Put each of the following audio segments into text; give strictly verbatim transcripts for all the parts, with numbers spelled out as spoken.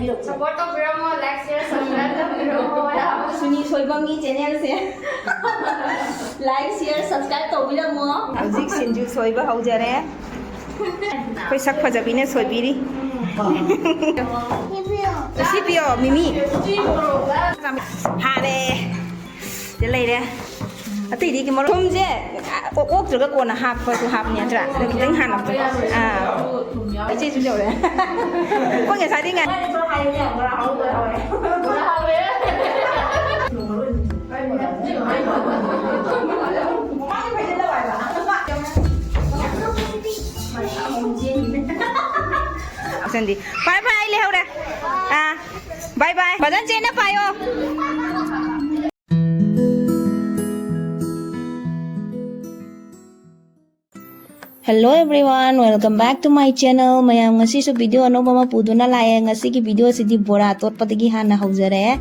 Support ꯇꯧꯕꯤꯔꯝꯃꯣ, like, share, subscribe ꯇꯧꯕꯤꯔꯝꯃꯣ꯫ ꯁꯨꯅꯤ ꯁꯣꯏꯕꯝꯒꯤ channelꯁꯦ like, share, subscribe ꯇꯧꯕꯤꯔꯝꯃꯣ꯫ ꯍꯧꯖꯤꯛ ꯁꯤꯡꯖꯨ ꯁꯣꯏꯕ ꯍꯧꯖꯔꯦ꯫ ꯑꯩꯈꯣꯏ ꯁꯛ ꯐꯖꯕꯤꯅ ꯁꯣꯏꯕꯤꯔꯤ꯫ ꯁꯤ ꯄꯤꯌꯣ, ꯃꯤꯃꯤ꯫ ꯐꯥꯔꯦ꯫ ꯁꯤꯗ ꯂꯩꯔꯦ꯫ ꯑꯇꯩꯗꯤ ꯃꯔꯨꯞ ꯊꯨꯝꯁꯦ ꯑꯣꯛ-, ꯑꯣꯛꯇ꯭ꯔꯒ ꯀꯣꯟꯅ ꯍꯥꯞꯄꯁꯨ ꯍꯥꯞꯅꯤ ꯅꯠꯇ꯭ꯔꯥ? ꯑꯗꯣ ꯈꯤꯇꯪ ꯍꯥꯟꯅ ꯍꯥꯞꯆꯔꯣ꯫ ꯑꯥ꯫ ꯏꯆꯦꯁꯨ ꯌꯧꯔꯦ꯫ ꯑꯩꯈꯣꯏ ꯉꯁꯥꯏꯗꯤ ꯉꯥꯏ-, ꯁꯟꯗꯤ꯫ ꯐꯔꯦ, ꯐꯔꯦ, ꯑꯩ ꯂꯩꯍꯧꯔꯦ꯫ ꯑꯥ, bye bye꯫ ꯐꯖꯅ ꯆꯦꯟꯅ ꯄꯥꯏꯌꯣ꯫ Hello everyone, welcome back to my channel. ꯃꯌꯥꯝ, ꯉꯁꯤꯁꯨ video ꯑꯅꯧꯕ ꯑꯃ ꯄꯨꯗꯨꯅ ꯂꯥꯛꯑꯦ꯫ ꯉꯁꯤꯒꯤ videoꯁꯤꯗꯤ ꯕꯣꯔꯥ ꯇꯣꯠꯄꯗꯒꯤ ꯍꯥꯟꯅ ꯍꯧꯖꯔꯦ꯫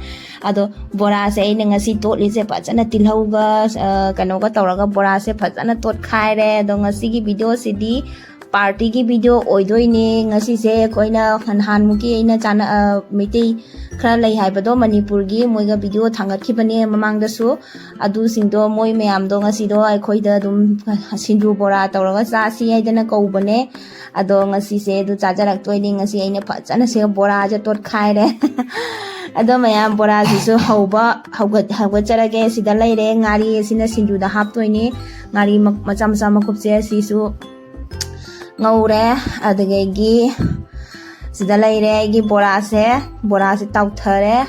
ꯑꯗꯣ ꯕꯣꯔꯥꯁꯦ ꯑꯩꯅ ꯉꯁꯤ ꯇꯣꯠꯂꯤꯁꯦ ꯐꯖꯅ ꯇꯤꯜꯍꯧꯒ, ꯑ, ꯀꯩꯅꯣꯒ ꯇꯧꯔꯒ ꯕꯣꯔꯥꯁꯦ ꯐꯖꯅ ꯇꯣꯠꯈꯥꯏꯔꯦ꯫ ꯑꯗꯣ ꯉꯁꯤꯒꯤ videoꯁꯤꯗꯤ partyꯒꯤ video ꯑꯣꯏꯗꯣꯏꯅꯦ꯫ ꯉꯁꯤꯁꯦ ꯑꯩꯈꯣꯏꯅ ꯅꯍꯥꯟꯃꯨꯛꯀꯤ ꯑꯩꯅ ꯆꯥꯅ-, ꯑ, ꯃꯩꯇꯩ ꯈꯔ ꯂꯩ ꯍꯥꯏꯕꯗꯣ ꯃꯅꯤꯄꯨꯔꯒꯤ, ꯃꯣꯏꯒ video ꯊꯥꯡꯒꯠꯈꯤꯕꯅꯦ ꯃꯃꯥꯡꯗꯁꯨ꯫ ꯑꯗꯨꯁꯤꯡꯗꯣ ꯃꯣꯏ ꯃꯌꯥꯝꯗꯣ ꯉꯁꯤꯗꯣ ꯑꯩꯈꯣꯏꯗ ꯑꯗꯨꯝ ꯁꯤꯡꯖꯨ ꯕꯣꯔꯥ ꯇꯧꯔꯒ ꯆꯥꯁꯤ ꯍꯥꯏꯗꯅ ꯀꯧꯕꯅꯦ꯫ ꯑꯗꯣ ꯉꯁꯤꯁꯦ ꯑꯗꯨ ꯆꯥꯖꯔꯛꯇꯣꯏꯅꯦ꯫ ꯉꯁꯤ ꯑꯩꯅ ꯐꯖꯅ ꯁꯤꯒ ꯕꯣꯔꯥꯁꯦ ꯇꯣꯠꯈꯥꯏꯔꯦ꯫ ꯑꯗꯣ ꯃꯌꯥꯝ, ꯕꯣꯔꯥꯁꯤꯁꯨ ꯍꯧꯕ, ꯍꯧꯒꯠ-, ꯍꯧꯒꯠꯆꯔꯒꯦ꯫ ꯁꯤꯗ ꯂꯩꯔꯦ ꯉꯥꯔꯤ, ꯑꯁꯤꯅ ꯁꯤꯡꯖꯨꯗ ꯍꯥꯞꯇꯣꯏꯅꯦ꯫ ꯉꯥꯔꯤ ꯃ-, ꯃꯆꯥ ꯃꯆꯥ ꯃꯀꯨꯞꯁꯦ ꯁꯤꯁꯨ ꯉꯧꯔꯦ꯫ ꯑꯗꯨꯗꯒꯤ ꯁꯤꯗ ꯂꯩꯔꯦ ꯑꯩꯒꯤ ꯕꯣꯔꯥꯁꯦ꯫ ꯕꯣꯔꯥꯁꯦ ꯇꯥꯎꯊꯔꯦ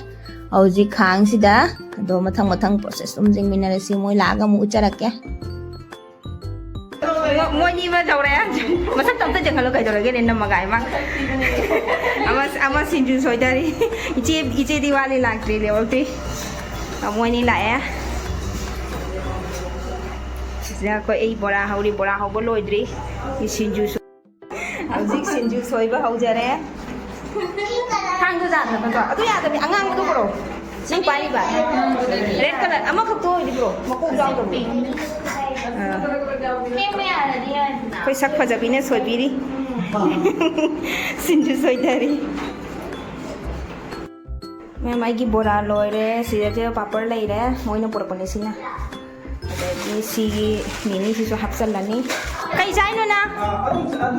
ꯍꯧꯖꯤꯛ ꯈꯥꯡꯁꯤꯗ꯫ ꯑꯗꯣ ꯃꯊꯪ ꯃꯊꯪ process ꯑꯗꯨꯝ ꯌꯦꯡꯃꯤꯟꯅꯔꯁꯤ꯫ ꯃꯣꯏ ꯂꯥꯛꯑꯒ ꯑꯃꯨꯛ ꯎꯠꯆꯔꯛꯀꯦ꯫ ꯃꯣ-, ꯃꯣꯏꯅꯤ ꯑꯃ ꯇꯧꯔꯦ꯫ ꯃꯁꯛꯇꯣ ꯑꯝꯇ ꯌꯦꯡꯍꯜꯂꯣ, ꯀꯩꯗꯧꯔꯒꯦꯅꯦ ꯅꯝꯃꯒ ꯍꯥꯏꯃ꯫ ꯑꯃ, ꯑꯃ ꯁꯤꯡꯖꯨ ꯁꯣꯏꯗꯔꯤ꯫ ꯏꯆꯦ, ꯏꯆꯦꯗꯤ ꯋꯥꯠꯂꯤ, ꯂꯥꯛꯇ꯭ꯔꯤ, ꯂꯦꯍꯧꯗ꯭ꯔꯤ꯫ ꯑ, ꯃꯣꯏꯅꯤ ꯂꯥꯛꯑꯦ꯫ ꯁꯤꯗ ꯑꯩꯈꯣꯏ, ꯑꯩ ꯕꯣꯔꯥ ꯍꯧꯔꯤ, ꯕꯣꯔꯥ ꯍꯧꯕ ꯂꯣꯏꯗ꯭ꯔꯤ꯫ ꯁꯤꯡꯖꯨꯁꯨ꯫ ꯍꯧꯖꯤꯛ ꯁꯤꯡꯖꯨ ꯁꯣꯏꯕ ꯍꯧꯖꯔꯦ꯫ ꯊꯥꯡꯗꯣ ꯌꯥꯗ꯭ꯔꯕ ꯅꯠꯇ꯭ꯔꯣ? ꯑꯗꯨ ꯌꯥꯗꯕꯅꯤ, ꯑꯉꯥꯡꯕꯗꯣ ꯄꯨꯔꯛꯑꯣ꯫ ꯅꯪ ꯄꯥꯏꯔꯤꯕ? Red colour ꯑꯃꯈꯛꯇ ꯑꯣꯏꯗꯤ ꯄꯨꯔꯛꯑꯣ, ꯃꯀꯣꯛ ꯌꯥꯎꯗꯕꯗꯣ꯫ ꯑꯥ꯫ ꯑꯩꯈꯣꯏ ꯁꯛ ꯐꯖꯕꯤꯅ ꯁꯣꯏꯕꯤꯔꯤ꯫ ꯁꯤꯡꯖꯨ ꯁꯣꯏꯊꯔꯤ꯫ ꯃꯦꯝ, ꯑꯩꯒꯤ ꯕꯣꯔꯥ ꯂꯣꯏꯔꯦ꯫ ꯁꯤꯗ ꯄꯥꯄꯔ ꯂꯩꯔꯦ, ꯃꯣꯏꯅ ꯄꯨꯔꯛꯄꯅꯦ ꯁꯤꯅ꯫ ꯑꯗꯒꯤ ꯁꯤꯒꯤ ꯃꯤꯃꯤꯁꯤꯁꯨ ꯍꯥꯞꯆꯜꯂꯅꯤ꯫ ꯀꯩ ꯆꯥꯏꯅꯣ ꯅꯪ?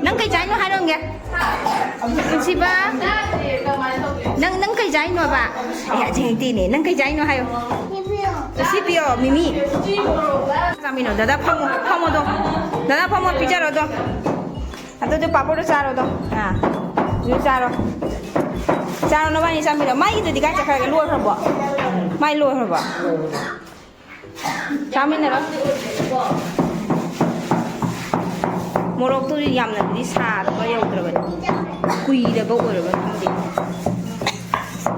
ꯅꯪ ꯀꯩ ꯆꯥꯏꯅꯣ ꯍꯥꯏꯔꯣꯝꯒꯦ꯫ ꯅꯨꯡꯁꯤꯕ, ꯅꯪ, ꯅꯪ ꯀꯩ ꯆꯥꯏꯅꯣꯕ? ꯑꯦ, ꯑꯁꯤ ꯍꯩꯇꯦꯅꯦ꯫ ꯅꯪ ꯀꯩ ꯆꯥꯏꯅꯣ ꯍꯥꯏꯌꯣ꯫ ꯁꯤ ꯄꯤꯌꯣ, ꯃꯤꯃꯤ꯫ ꯆꯥꯃꯤꯟꯅꯣ꯫ ꯗꯗꯥ ꯐꯝꯃꯣ, ꯐꯝꯃꯣꯗꯣ꯫ ꯗꯗꯥ ꯐꯝꯃꯣ, ꯄꯤꯖꯔꯣꯗꯣ꯫ ꯑꯗꯨꯗꯣ ꯄꯥꯄꯔꯗꯣ ꯆꯥꯔꯣꯗꯣ꯫ ꯑꯥ, ꯑꯗꯨ ꯆꯥꯔꯣ꯫ ꯆꯥꯔꯣ, ꯅꯕꯥꯅꯤ ꯆꯥꯃꯤꯟꯅꯣ꯫ ꯃꯥꯏꯒꯤꯗꯨꯗꯤ ꯀꯥꯏ ꯆꯠꯈ꯭ꯔꯒꯦ? ꯂꯣꯏꯈ꯭ꯔꯕꯣ? ꯃꯥꯏ ꯂꯣꯏꯈ꯭ꯔꯕꯣ? ꯆꯥꯃꯤꯟꯅꯔꯣ꯫ ꯃꯣꯔꯣꯛꯇꯨ ꯌꯥꯝꯅꯕꯨꯗꯤ ꯁꯥꯗꯕ ꯌꯧꯗ꯭ꯔꯕꯅꯤ, ꯀꯨꯏꯔꯕ ꯑꯣꯏꯔꯕ ꯈꯪꯗꯦ꯫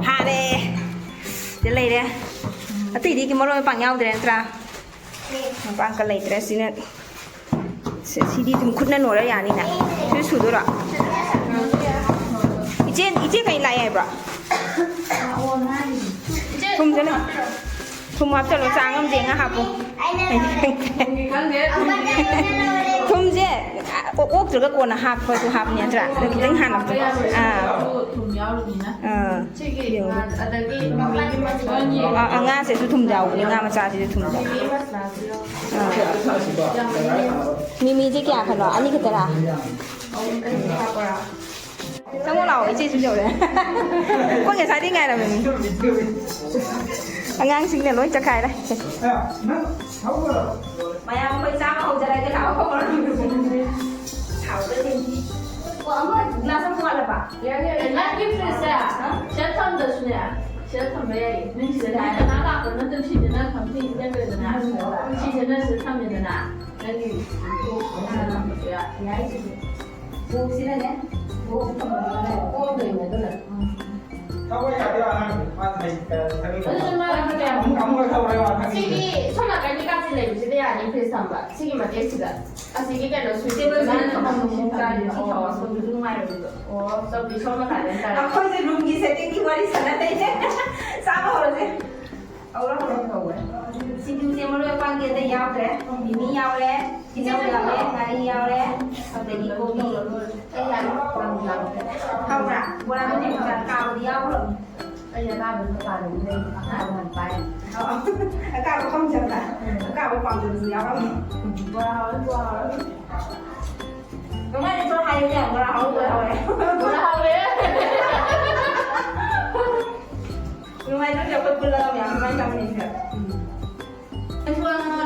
ꯐꯥꯔꯦ꯫ ꯁꯤꯗ ꯂꯩꯔꯦ꯫ ꯑꯇꯩꯗꯤ ꯃꯔꯣꯏ ꯃꯄꯥꯡ ꯌꯥꯎꯗ꯭ꯔꯦ ꯅꯠꯇ꯭ꯔꯥ? ꯃꯄꯥꯡꯒ ꯂꯩꯇ꯭ꯔꯦ꯫ ꯁꯤꯅ, ꯁꯤ-, ꯁꯤꯗꯤ ꯑꯗꯨꯝ ꯈꯨꯠꯅ ꯅꯣꯏꯔ ꯌꯥꯅꯤꯅ꯫ ꯁꯤ ꯁꯨꯗꯣꯏꯔꯣ? ꯏꯆꯦ, ꯏꯆꯦ ꯀꯩ ꯂꯥꯛꯑꯦ ꯍꯥꯏꯕ꯭ꯔꯣ? ꯊꯨꯝꯁꯦ ꯂꯩ꯫ ꯊꯨꯝ ꯍꯥꯞꯆꯜꯂꯣ, ꯆꯥꯡ ꯑꯃ ꯌꯦꯡꯉ ꯍꯥꯞꯄꯣ꯫ ꯊꯨꯝꯁꯦ ꯑꯣ-, ꯑꯣꯛꯇ꯭ꯔꯒ ꯀꯣꯟꯅ ꯍꯥꯞꯄꯁꯨ ꯍꯥꯞꯅꯤ ꯅꯠꯇ꯭ꯔꯥ? ꯑꯗꯣ ꯈꯤꯇꯪ ꯍꯥꯟꯅ ꯍꯥꯞꯆꯜꯂꯣ꯫ ꯑꯥ꯫ ꯊꯨꯝ ꯌꯥꯎꯔꯤꯅꯤꯅ꯫ ꯑꯥ꯫ ꯁꯤꯒꯤ ꯌꯦꯡꯉꯣ꯫ ꯉꯥ-, ꯑꯗꯒꯤ ꯃꯤꯃꯤ ꯃꯁꯂꯥ꯫ ꯑꯥ, ꯑꯥ, ꯉꯥꯁꯦꯁꯨ ꯊꯨꯝ ꯌꯥꯎꯕꯅꯤ, ꯉꯥ ꯃꯆꯥꯁꯤꯁꯨ ꯊꯨꯝ ꯌꯥꯎꯕꯅꯤ꯫ ꯃꯤꯃꯤ ꯃꯁꯂꯥꯁꯨ ꯌꯥꯎ-, ꯑꯥ꯫ ꯌꯥꯝ ꯃꯅꯤꯡ꯫ ꯃꯤꯃꯤꯁꯦ ꯀꯌꯥ ꯈꯛꯅꯣ? ꯑꯅꯤ ꯈꯛꯇꯔꯥ? ꯑꯍꯨꯝ, ꯑꯅꯤ ꯍꯥꯞꯄꯔꯥ? ꯆꯪꯉꯣ ꯂꯥꯛꯑꯣ, ꯏꯆꯦꯁꯨ ꯌꯧꯔꯦ꯫ ꯑꯩꯈꯣꯏ ꯉꯁꯥꯏꯗꯩ ꯉꯥꯏꯔꯝꯃꯤꯅꯤ꯫ ꯑꯉꯥꯡꯁꯤꯡꯅ ꯂꯣꯏ ꯆꯈꯥꯏꯔꯦ꯫ ꯃꯌꯥꯝ ꯑꯩꯈꯣꯏ ꯆꯥꯕ ꯍꯧꯖꯔꯒꯦ ꯂꯥꯛꯑꯣ꯫ ꯍꯥꯎꯗꯣꯏꯅꯤ꯫ ꯑꯣ, ꯑꯃ ꯒ꯭ꯂꯥꯁ ꯑꯃ ꯋꯥꯠꯂꯕ? ꯌꯥꯅꯤ, ꯌꯥꯅꯤ꯫ ꯅꯪꯒꯤ ꯐ꯭ꯔꯤꯖꯁꯦ ꯁꯤꯗ ꯊꯝꯗ꯭ꯔꯁꯨꯅꯦ, ꯁꯤꯗ ꯊꯝꯕ ꯌꯥꯏꯌꯦ꯫ ꯅꯪ ꯁꯤꯗ ꯂꯥꯛꯑꯦ, ꯀꯅꯥ ꯂꯥꯛꯄ ꯅꯠꯇ꯭ꯔꯣ? ꯁꯤꯁꯦ ꯅꯪ ꯊꯝ-, ꯁꯤꯁꯦ ꯅꯪ ꯀꯩꯗꯧꯗꯅ? ꯁꯤꯁꯦ ꯅꯪ ꯁꯤꯗ ꯊꯝꯃꯦꯗꯅ, ꯅꯪꯒꯤ ꯕꯣꯛꯁ ꯑꯃ ꯁꯤꯗ ꯊꯝꯕꯁꯨ ꯌꯥꯏ꯫ ꯌꯥꯏ ꯁꯤꯁꯦ꯫ ꯕꯣꯛꯁꯁꯤꯅꯅꯦ, ꯕꯣꯛꯁ ꯊꯝꯕꯗꯨꯅꯅꯦ, ꯀꯣꯝꯗꯣꯏꯅꯦ ꯑꯗꯨꯅ꯫ ꯎꯝ꯫ ꯊꯕꯛ ꯌꯥꯗꯦ ꯑꯉꯥꯡꯁꯦ꯫ ꯃꯥ ꯍꯩ-, ꯑ, ꯊꯕꯛ ꯑꯗꯨꯁꯨ ꯃꯥ ꯑꯃꯨꯛ, ꯑꯃꯨꯛ ꯊꯧꯔꯦ ꯃꯥ ꯊꯕꯛ꯫ ꯁꯤꯒꯤ ꯁꯣꯝ ꯅꯥꯀꯟꯒꯤ ꯀꯥꯆꯤꯟ ꯂꯩꯕꯁꯤꯗ ꯌꯥꯅꯤ ꯐ꯭ꯔꯤꯖ ꯊꯝꯕ꯫ ꯁꯤꯒꯤ ꯃꯇꯦꯛꯁꯤꯗ꯫ ꯑꯁꯤꯒꯤ ꯀꯩꯅꯣ ꯁ꯭ꯋꯤꯠꯆ ꯇꯦꯕꯜꯁꯦ ꯃꯥꯅ ꯊꯝꯐꯝ ꯊꯝꯐꯝ ꯆꯥꯗꯦ꯫ ꯁꯤ ꯊꯝꯃꯣ, ꯁꯣꯝꯗꯁꯨ ꯅꯨꯡꯉꯥꯏꯔꯣꯏꯗꯕ꯫ ꯑꯣ꯫ ꯆꯧꯀ꯭ꯔꯤ ꯁꯣꯝ ꯅꯥꯀꯟꯗ ꯇꯥꯔꯦ꯫ ꯑꯩꯈꯣꯏꯁꯦ ꯔꯨꯝꯒꯤ ꯁꯦꯠꯇꯤꯡꯒꯤ ꯋꯥꯔꯤ ꯁꯥꯟꯅ ꯂꯩꯔꯦ꯫ ꯆꯥꯕ ꯍꯧꯔꯁꯦ꯫ ꯍꯧꯔꯣ, ꯍꯧꯔꯣ, ꯍꯧꯔꯣ꯫ ꯁꯤꯡꯖꯨꯁꯦ ꯃꯔꯣꯏ ꯃꯄꯥꯡꯗꯤ ꯑꯇꯩ ꯌꯥꯎꯗ꯭ꯔꯦ꯫ ꯃꯤꯃꯤ ꯌꯥꯎꯔꯦ, ꯇꯤꯜꯍꯧ ꯌꯥꯎꯔꯦ, ꯉꯥꯔꯤ ꯌꯥꯎꯔꯦ, ꯑꯗꯒꯤ ꯀꯣꯕꯤ꯫ ꯑꯩ ꯌꯥꯔꯦ, ꯌꯥꯝ ꯌꯥꯎꯗ꯭ꯔꯦ꯫ ꯍꯧꯕ꯭ꯔꯥ? ꯕꯣꯔꯥ ꯃꯆꯨ ꯃꯆꯨ ꯀꯥꯕꯗꯤ ꯌꯥꯎꯈ꯭ꯔꯕꯅꯤ꯫ ꯑꯩꯅ ꯑꯀꯥꯕꯗꯨ ꯄꯥꯝꯃꯤꯗꯨꯅ ꯑꯩ ꯑꯀꯥꯕ ꯍꯥꯟꯅ ꯄꯥꯏꯔꯅꯤ꯫ ꯑꯀꯥꯕ ꯄꯥꯝꯖꯕ, ꯑꯀꯥꯕ ꯄꯥꯝꯖꯕꯁꯨ ꯌꯥꯎꯔꯝꯃꯤ꯫ ꯕꯣꯔꯥ ꯍꯧꯔꯦ, ꯕꯣꯔꯥ ꯍꯧꯔꯦ꯫ ꯅꯨꯡꯉꯥꯏꯔꯤꯕ꯭ꯔꯣ ꯍꯥꯏꯌꯨꯅꯦ, ꯕꯣꯔꯥ ꯍꯧꯔꯦ, ꯕꯣꯔꯥ ꯍꯧꯔꯦ꯫ ꯕꯣꯔꯥ ꯍꯧꯔꯦ꯫ ꯅꯨꯡꯉꯥꯏꯇ꯭ꯔꯣꯁꯦ ꯑꯩꯈꯣꯏ ꯄꯨꯜꯂꯒ ꯃꯌꯥꯝ ꯁꯨꯃꯥꯏꯅ ꯆꯥꯃꯤꯟꯅꯩꯁꯦ? ꯎꯝ꯫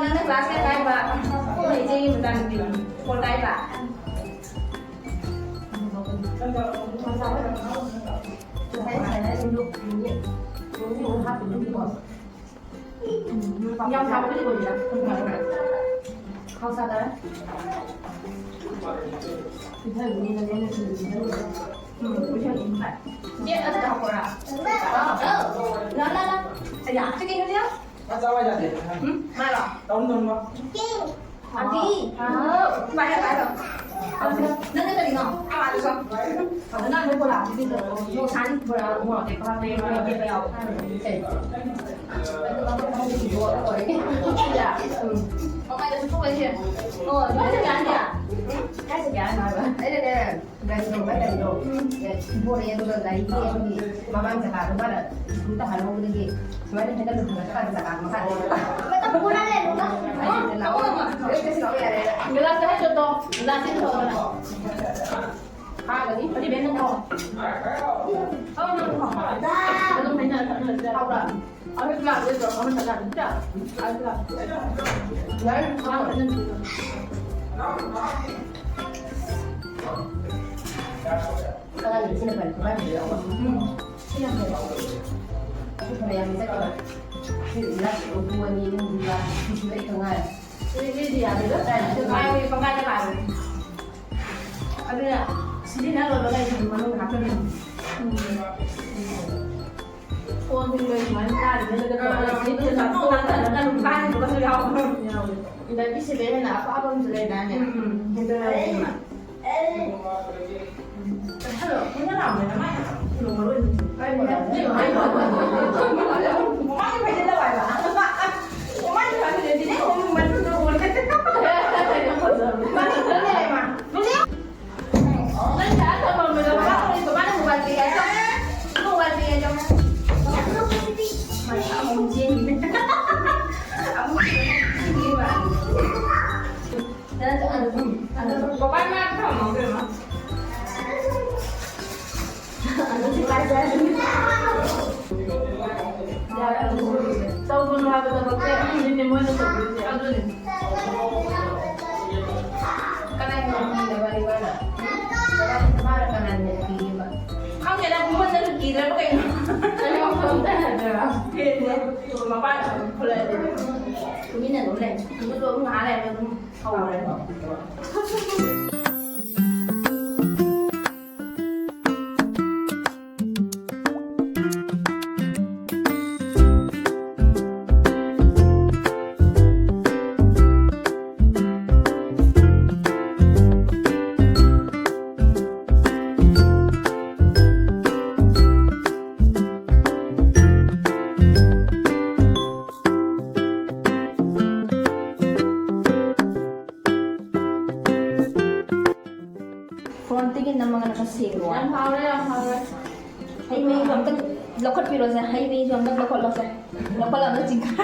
ꯅꯪꯅ class ꯀꯌꯥ ꯀꯥꯏꯕ? ꯑꯩꯈꯣꯏ ꯏꯆꯦꯒꯤ ꯃꯆꯥꯅꯨꯄꯤ꯫ Four ꯀꯥꯏꯕ? ꯌꯥꯝ ꯁꯥꯕꯗꯤ ꯑꯣꯏꯗꯦꯗ꯫ ꯈꯥꯎ ꯁꯥꯗꯔꯦ꯫ ꯄꯤꯊꯕꯤꯅꯤꯅꯅꯦ, ꯅꯆꯤꯟ ꯊꯤꯕ꯫ ꯎꯝ, ꯄꯤꯊꯕꯤꯅꯤ ꯐꯔꯦ꯫ ꯆꯦ, ꯑꯗꯨꯗ ꯍꯥꯞꯄꯣꯔꯥ? ꯂꯥ, ꯂꯥ, ꯂꯥ꯫ ꯑꯌꯥ, ꯁꯤ ꯀꯩꯅꯣꯅꯦ? ꯎꯝ, ꯃꯥꯔꯣ? ꯑꯟꯇꯤ꯫ ꯍꯥꯎ꯫ ꯄꯥꯏꯔꯣ, ꯄꯥꯏꯔꯣ꯫ ꯅꯪꯅ ꯀꯔꯤꯅꯣ? ꯑꯥꯗꯁꯨ꯫ ꯑꯗꯨ ꯅꯪ ꯕꯣꯔꯥꯗꯨꯗꯤ ꯌꯣꯡꯁꯥꯟ ꯕꯣꯔꯥ ꯃꯣꯔꯣꯛ ꯑꯇꯦꯛꯄ ꯍꯥꯞꯄꯦ, ꯃꯣꯔꯣꯛ ꯑꯇꯦꯛꯄ ꯌꯥꯎꯕ꯫ ꯀꯩ? ꯑꯗꯨꯒ ꯑꯩꯈꯣꯏ ꯐꯃꯨꯡꯒꯤ ꯌꯣꯠ ꯑꯣꯏꯔꯦ꯫ ꯎꯝ꯫ ꯃꯃꯥꯏꯗꯁꯨ ꯊꯣꯛꯑꯦ ꯁꯦ꯫ ꯑꯣ, ꯅꯣꯏ ꯆꯠꯀꯦ ꯍꯥꯏꯅꯦ? ꯀꯥꯏ ꯆꯠꯀꯦ ꯍꯥꯏꯅꯣ ꯍꯥꯏꯕ? ꯑꯩꯅꯅꯦ, ꯒꯥꯔꯤ ꯇꯣꯡꯕ ꯒꯥꯔꯤꯗꯣ, ꯎꯝ꯫ ꯄꯣꯔꯛꯑꯦ, ꯑꯗꯨꯒ ꯒꯥꯔꯤꯒꯤ ꯑꯩꯈꯣꯏꯒꯤ ꯃꯃꯥꯡ ꯆꯀꯥꯗꯣ ꯃꯥꯅ ꯁ꯭ꯀꯨꯜ ꯇꯥꯍꯜꯍꯧꯕꯗꯒꯤ ꯁꯨꯃꯥꯏꯅ ꯍꯦꯟꯗꯜꯗꯣ ꯊꯥꯡꯒꯠꯂꯀꯥꯟꯗ ꯆꯀꯥꯗꯣ ꯃꯈꯥꯗ ꯂꯩꯔꯝꯕ꯫ ꯃꯇꯝ ꯄꯨꯔꯥ ꯂꯩꯔꯝꯃꯣ꯫ ꯑꯩꯅ ꯂꯥꯛꯑꯣ꯫ ꯂꯣꯏ ꯆꯠꯁꯤ ꯂꯥꯛꯑꯣ ꯌꯥꯔꯦ꯫ ꯒꯤꯂꯥꯁꯇ ꯍꯩ ꯆꯠꯇꯣ꯫ ꯒꯤꯂꯥꯁꯇ ꯍꯩ ꯆꯠꯇꯣ꯫ ꯐꯥꯒꯅꯤ꯫ ꯑꯗꯨꯗꯤ ꯕꯦꯟꯗ ꯊꯥꯎ꯫ ꯑꯧ, ꯅꯪ ꯊꯥꯎ꯫ ꯑꯗꯨꯝ ꯍꯩꯅꯔ ꯊꯛꯅꯔꯁꯤ ꯌꯥꯔꯦ꯫ ꯍꯥꯎꯕ꯭ꯔꯥ? ꯑꯩꯈꯣꯏ ꯒꯤꯂꯥꯁ ꯂꯩꯇ꯭ꯔꯣ? ꯑꯃ ꯊꯛ ꯌꯥꯅꯤ꯫ ꯌꯥꯔꯦ꯫ ꯌꯥꯔꯦ꯫ ꯊꯥꯎ ꯍꯩꯅꯔꯁꯤ꯫ ꯑꯉꯥꯡꯒꯤ ꯁꯤꯅ ꯐꯔꯦ, ꯈꯨꯠꯄꯥꯏ ꯐꯖꯕ ꯌꯥꯎꯕ꯫ ꯎꯝ꯫ ꯁꯤꯅ ꯐꯔꯦ꯫ ꯑꯗꯨ ꯐꯅꯌꯥꯝ ꯆꯠꯈꯤꯕ꯫ ꯁꯤ ꯂꯥꯁ ꯑꯣꯏꯕ ꯑꯅꯤ ꯑꯍꯨꯝꯗꯤ ꯂꯥꯁ ꯂꯩꯇ ꯉꯥꯏꯔꯦ꯫ ꯁꯤꯗꯤ ꯌꯥꯗꯦꯗ꯫ ꯀꯥꯏꯗꯩ? ꯄꯪꯀꯥꯏꯗ ꯀꯥꯏꯕꯅꯤ꯫ ꯑꯗꯨꯅ ꯁꯤꯖꯤꯟꯅ ꯂꯣꯏꯕꯒ ꯑꯩ ꯃꯅꯨꯡꯗ ꯍꯥꯞꯆꯤꯜꯂꯤꯅꯤ꯫ ꯎꯝ꯫ ꯐꯣꯟꯁꯤꯡꯗꯣ ꯁꯨꯃꯥꯏꯅ ꯀꯥꯔꯤꯉꯩꯗꯒ ꯇꯧꯔꯒ ꯁꯤꯗꯤ ꯆꯠꯊꯣꯛ ꯀꯥꯟꯗ ꯑꯗꯨꯝ ꯀꯥꯏꯈꯤꯕꯒꯁꯨ ꯌꯥꯎꯕ꯫ ꯌꯥꯎꯋꯦ꯫ ꯑꯗꯒꯤ ꯁꯤꯗꯩ ꯍꯦꯟꯅ ꯑꯄꯥꯕ ꯑꯃꯁꯨ ꯂꯩꯗꯥꯏꯅꯦ? ꯎꯝ, ꯎꯝ꯫ ꯍꯦꯟꯗꯜ ꯍꯥꯏꯁꯤꯃ꯫ ꯆꯠꯊꯠꯂꯣ꯫ ꯍꯦꯟꯗꯜ ꯂꯥꯎꯕꯅꯦ, ꯃꯃꯥꯏ ꯌꯥꯝ ꯂꯣꯡꯉꯔꯣꯏ꯫ ꯀꯩ ꯃꯔꯝ? ꯃꯃꯥꯏ ꯐꯩꯖꯤꯜꯂꯣ ꯍꯥꯏꯕ꯫ ꯃꯃꯥꯏ ꯐꯩꯖꯤꯜꯂꯗꯤꯅꯦ, ꯃꯅꯨꯡꯗ ꯑꯣꯜꯂꯦ꯫ ꯃꯅꯨꯡꯗ ꯂꯩꯔꯦ ꯃꯥ꯫ ꯅꯪ ꯆꯥ ꯊꯝꯃꯝꯕꯗꯣ ꯃꯥ ꯎꯔꯤꯕ, ꯃꯥꯅ mobile pay ꯍꯥꯏꯗꯣ꯫ Mobile pay ꯍꯥꯏꯗꯣ꯫ ꯇꯧꯒꯅꯨ ꯍꯥꯏꯕ ꯊꯕꯛꯁꯦ ꯑꯗꯨꯅꯤ ꯃꯣꯏꯅ ꯇꯧꯗꯣꯏꯁꯦ꯫ ꯑꯗꯨꯅꯤ꯫ ꯀꯅꯥꯒꯤ ꯃꯤꯅꯣꯕ ꯏꯃꯥꯅ? ꯃꯥꯅ ꯀꯅꯥꯅ ꯀꯤꯔꯤꯕ? ꯈꯪꯗꯦꯗ, ꯈꯨꯃꯟꯗꯁꯨ ꯀꯤꯗ꯭ꯔꯕ ꯀꯩꯅꯣ? ꯀꯩꯅꯣ ꯈꯪꯗꯦ ꯍꯥꯏꯗꯣꯏꯔꯥ? ꯐꯦꯟꯁꯦ ꯃꯄꯥꯟꯗ ꯑꯗꯨꯝ ꯊꯣꯛꯂꯛꯑꯗꯤ ꯇꯨꯃꯤꯟꯅ ꯑꯗꯨꯝ ꯂꯩ꯫ ꯑꯗꯨꯁꯨ ꯑꯗꯨꯝ ꯉꯥꯏꯍꯥꯛ ꯂꯩꯔꯒ ꯑꯗꯨꯝ ꯍꯧꯔꯅꯤ꯫ Frontꯇꯒꯤ ꯅꯝꯃꯒꯅ ꯈꯔ ꯁꯦꯡꯉꯣ꯫ ꯌꯥꯝ ꯍꯥꯎꯔꯦ, ꯌꯥꯝ ꯍꯥꯎꯔꯦ꯫ ꯍꯩ ꯃꯍꯤꯁꯨ ꯑꯝꯇꯪ ꯂꯧꯈꯠꯄꯤꯔꯣꯁꯦ, ꯍꯩ ꯃꯍꯤꯁꯨ ꯑꯝꯇꯪ ꯂꯧꯈꯠꯂꯣꯁꯦ꯫ ꯂꯧꯈꯠꯂꯒ ꯆꯤꯡꯈꯠ-,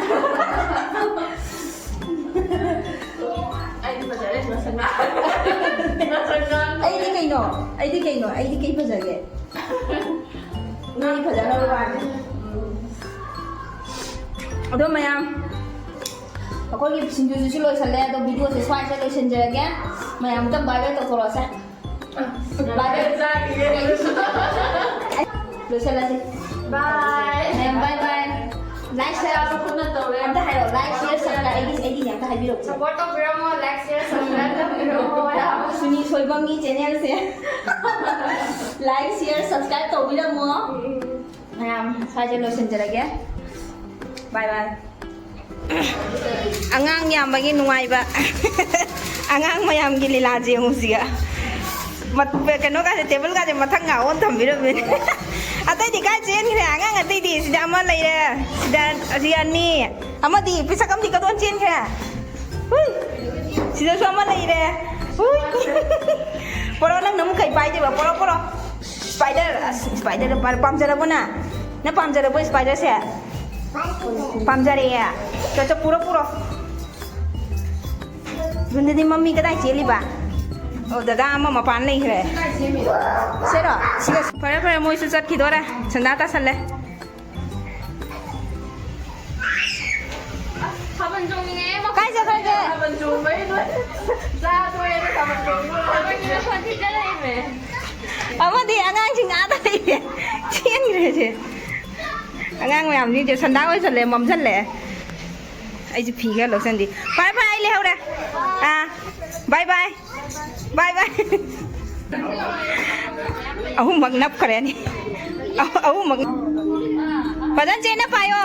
ꯑꯩꯗꯤ ꯐꯖꯔꯦ, ꯃꯁꯛ ꯉꯥꯡ-, ꯃꯁꯛ ꯉꯥꯡ-, ꯑꯩꯗꯤ ꯀꯩꯅꯣ? ꯑꯩꯗꯤ ꯀꯩꯅꯣ? ꯑꯩꯗꯤ ꯀꯩ ꯐꯖꯒꯦ? ꯅꯪ ꯐꯖꯅꯕ ꯋꯥꯅꯤ꯫ ꯑꯗꯣ ꯃꯌꯥꯝ, ꯑꯩꯈꯣꯏꯒꯤ ꯁꯤꯡꯖꯨꯁꯤꯁꯨ ꯂꯣꯏꯁꯜꯂꯦ꯫ ꯑꯗꯣ videoꯁꯦ ꯁ꯭ꯋꯥꯏꯁꯤꯗ ꯂꯣꯏꯁꯤꯟꯖꯔꯒꯦ꯫ ꯃꯌꯥꯝ ꯑꯝꯇꯪ bye bye ꯇꯧꯊꯣꯔꯛꯑꯣꯁꯦ꯫ Bye bye꯫ ꯆꯥꯈꯤꯒꯦ꯫ ꯂꯣꯏꯁꯜꯂꯁꯤ꯫ Bye꯫ ꯃꯌꯥꯝ bye bye꯫ Like, share꯫ ꯑꯆꯥꯕ ꯄꯨꯟꯅ ꯇꯧꯔꯦ꯫ ꯑꯝꯇ ꯍꯥꯏꯔꯛꯑꯣ꯫ Like, share, subscribe꯫ ꯑꯩꯒꯤ, ꯑꯩꯒꯤꯅꯦ ꯑꯝꯇ ꯍꯥꯏꯕꯤꯔꯛꯑꯣ꯫ Support ꯇꯧꯕꯤꯔꯝꯃꯣ꯫ Like, share, subscribe ꯇꯧꯕꯤꯔꯝꯃꯣ꯫ ꯁꯨꯅꯤ ꯁꯣꯏꯕꯝꯒꯤ channelꯁꯦ like, share, subscribe ꯇꯧꯕꯤꯔꯝꯃꯣ꯫ ꯎꯝ꯫ ꯃꯌꯥꯝ ꯁ꯭ꯋꯥꯏꯗ ꯂꯣꯏꯁꯤꯟꯖꯔꯒꯦ꯫ Bye bye꯫ ꯑꯉꯥꯡ ꯌꯥꯝꯕꯒꯤ ꯅꯨꯡꯉꯥꯏꯕ꯫ ꯑꯉꯥꯡ ꯃꯌꯥꯝꯒꯤ ꯂꯤꯂꯥꯁꯦ ꯌꯦꯡꯉꯨ ꯁꯤꯒ꯫ ꯃꯠ-, ꯀꯩꯅꯣꯒꯥꯁꯦ, tableꯒꯥꯁꯦ ꯃꯊꯛ ꯉꯥ ꯑꯣꯟ ꯊꯝꯕꯤꯔꯝꯃꯤꯅꯦ꯫ ꯑꯇꯩꯗꯤ ꯀꯥꯏ ꯆꯦꯟꯈ꯭ꯔꯦ? ꯑꯉꯥꯡ ꯑꯇꯩꯗꯤ ꯁꯤꯗ ꯑꯃ ꯂꯩꯔꯦ, ꯁꯤꯗ ꯑꯁꯤ ꯑꯅꯤ, ꯑꯃꯗꯤ ꯄꯤꯁꯛ ꯑꯃꯗꯤ ꯀꯗꯣꯟ ꯆꯦꯟꯈ꯭ꯔꯦ? ꯍꯨꯏ! ꯁꯤꯗꯁꯨ ꯑꯃ ꯂꯩꯔꯦ꯫ ꯍꯨꯏ! ꯄꯣꯔꯣ, ꯅꯪꯅ ꯑꯃꯨꯛ ꯀꯩ ꯄꯥꯏꯗꯣꯏꯕ? ꯄꯣꯔꯣ, ꯄꯣꯔꯣ꯫ Spider, ꯑꯁ, spider ꯄꯥꯝ-, ꯄꯥꯝꯖꯔꯕꯣ ꯅꯪ? ꯅꯪ ꯄꯥꯝꯖꯔꯕꯣ spiderꯁꯦ? ꯄꯥꯝꯖꯔꯦꯌꯦ? ꯆꯣ, ꯆꯣ, ꯄꯨꯔꯣ, ꯄꯨꯔꯣ꯫ ꯔꯨꯟꯗꯗꯤ ꯃꯝꯃꯤ ꯀꯗꯥꯏ ꯆꯦꯜꯂꯤꯕ? ꯑꯣ, ꯗꯗꯥ ꯑꯃ ꯃꯄꯥꯟ ꯂꯩꯈ꯭ꯔꯦ꯫ ꯁꯦꯔꯣ? ꯁꯤꯒ ꯐꯔꯦ, ꯐꯔꯦ, ꯃꯣꯏꯁꯨ ꯆꯠꯈꯤꯗꯣꯔꯦ꯫ ꯁꯟꯗꯥ ꯇꯥꯁꯜꯂꯦ꯫ ꯊꯥꯕꯜ ꯆꯣꯡꯅꯤꯡꯉꯦ꯫ ꯀꯥꯏ ꯆꯠꯈ꯭ꯔꯒꯦ? ꯊꯥꯕꯜ ꯆꯣꯡꯕꯩ ꯂꯣꯏ-, ꯆꯥ ꯇꯣꯛꯑꯦ, ꯊꯥꯕꯜ ꯆꯣꯡꯕ ꯂꯣꯏ-, ꯊꯥꯕꯜꯒꯤ ꯃꯈꯣꯟ ꯊꯤꯟꯖꯜꯂꯛꯏꯃꯦ꯫ ꯑꯃꯗꯤ ꯑꯉꯥꯡꯁꯤꯡ ꯑꯥꯗ ꯂꯩꯔꯦ꯫ ꯆꯦꯟꯈ꯭ꯔꯦꯁꯦ꯫ ꯑꯉꯥꯡ ꯃꯌꯥꯝꯁꯤꯡꯁꯦ ꯁꯟꯗꯥ ꯑꯣꯏꯁꯜꯂꯦ, ꯃꯝꯁꯜꯂꯦ꯫ ꯑꯩꯁꯦ ꯐꯤ ꯈꯔ ꯂꯧꯁꯟꯗꯤ꯫ ꯐꯔꯦ, ꯐꯔꯦ, ꯑꯩ ꯂꯩꯍꯧꯔꯦ꯫ ꯑꯥ, ꯕꯥꯏ ꯕꯥꯏ꯫ ꯕꯥꯏ ꯕꯥꯏ꯫ ꯑꯍꯨꯝꯃꯛ ꯅꯞꯈ꯭ꯔꯦꯅꯦ꯫ ꯑꯍꯨꯝꯃꯛ꯫ ꯐꯖꯅ ꯆꯦꯠꯅ ꯄꯥꯏꯌꯣ꯫